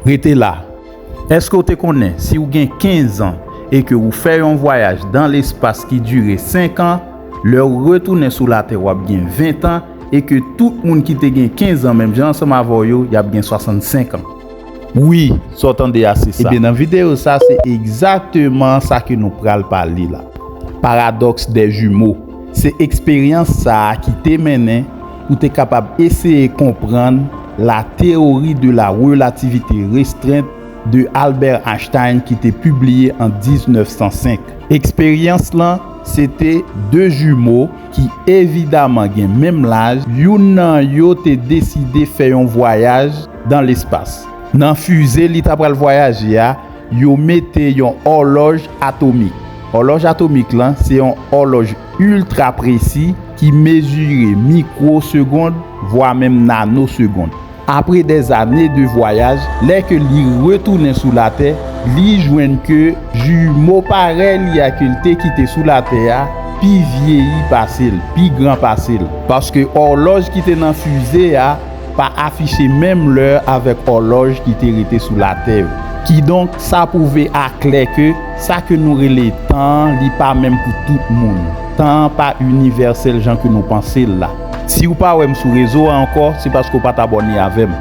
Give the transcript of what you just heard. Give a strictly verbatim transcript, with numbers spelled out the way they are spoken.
Rete la. Èske w te konnen si w gen kenz an e ke w fè yon vwayaj dan lespas ki dire senk an, lè w retounen sou Latè w ap gen ven an e ke tout moun ki te gen kenz an menm jan ansanm avè w yo, y ap gen swasannsenk an? Wi, sa w tande a se sa. Ebyen, nan videyo sa, se egzakteman sa ke nou pral pale la. Paradoxe des jumeaux. Se eksperyans sa a ki te mennen pou te kapab eseye konprann la théorie de la relativité restreinte de Albert Einstein ki te pibliye an diznèf san senk. Eksperyans lan, se te de jimo ki evidaman gen menm laj, youn nan yo te deside fè yon vwayaj dan lespas. Nan fize li ta pral vwayaje a, yo mete yon òlòj atomik. Òlòj atomik lan, se yon òlòj iltra presi ki mezire mikwosegonn, vwa menm nanosegonn. Apre dèzane de vwayaj, lè ke li retounen sou Latè, li jwenn ke jimo parèy li a ke l te kite sou Latè a pi vyeyi pase l, pi gran pase l. Paske òlòj ki te nan fize a pa afiche menm lè avèk òlòj ki te rete sou Latè yo. Kidonk, sa pwouve aklè ke sa ke nou rele tan an, li pa menm pou tout moun. Tan an pa inivèsèl jan ke nou panse l la. Si w pa wè m sou rezo a ankò, se paske w pa t abòne avè m.